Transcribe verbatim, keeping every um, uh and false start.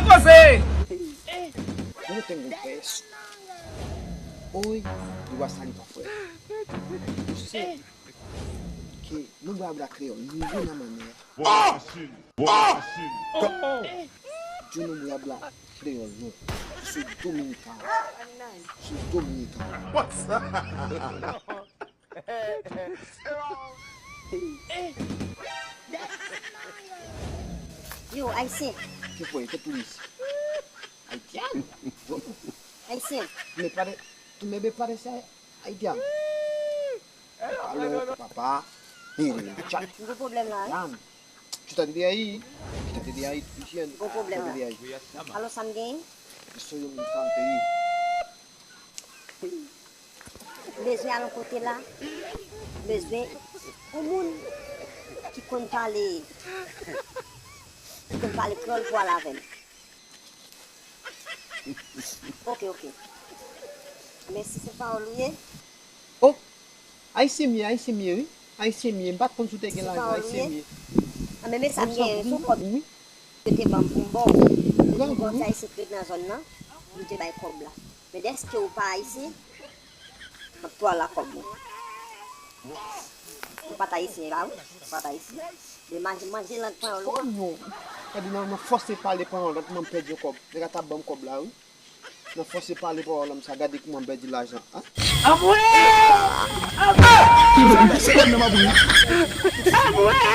Koze! Mwen te gen pès. Oy, li wa sali pa frè. Ou se ke nou bla bla kreyòl, nou vin nan mannyè. Djounou bla bla kreyòl, non. Sou Dominican. Sou Dominican. Yo, Ayisyen. Ki fwe, ke polis. Ayisyen. Ayisyen. Me pare, tu me ve parece haitiano. Alo, papa. Mire, chat. Gwo pwoblèm la, wi. Dam. Tu t'as dit ahí. Tu t'as dit ahí, tu diciendo. Gwo pwoblèm la. Alo, sa m genyen? Soy un infante. M bezwen al yon kote la. M bezwen yon moun ki konn pale, ki konn pale kreyòl pou al avè m. Ok, ok. Mèsi, se pawòl ou ye. Oh, Ayisyen m ye, Ayisyen m ye, wi. Ayisyen m ye, m pa t konn si w te gen lajan, Ayisyen m ye. Anben, men sa m genyen, se yon kòb yo te ban m pou m ba w. Yo di m gon ti Ayisyen k ret nan zòn nan, pou m te bay kòb la. Men dèske ou pa Ayisyen, m ap tou al ak kòb mwen. Ou pa t Ayisyen la, wi. Ou pa t Ayisyen. Men manje, manje lang panyòl ou an. Kòb non. Gade nan, nan fòse pale panyòl, lòt mwen m pèdi yon kòb. Nèg la t ap ban m kòb la, wi. Nan fòse pale pawòl sa, gade kouman m pèdi lajan, an. Anmwey! Anmwey! Anmwey!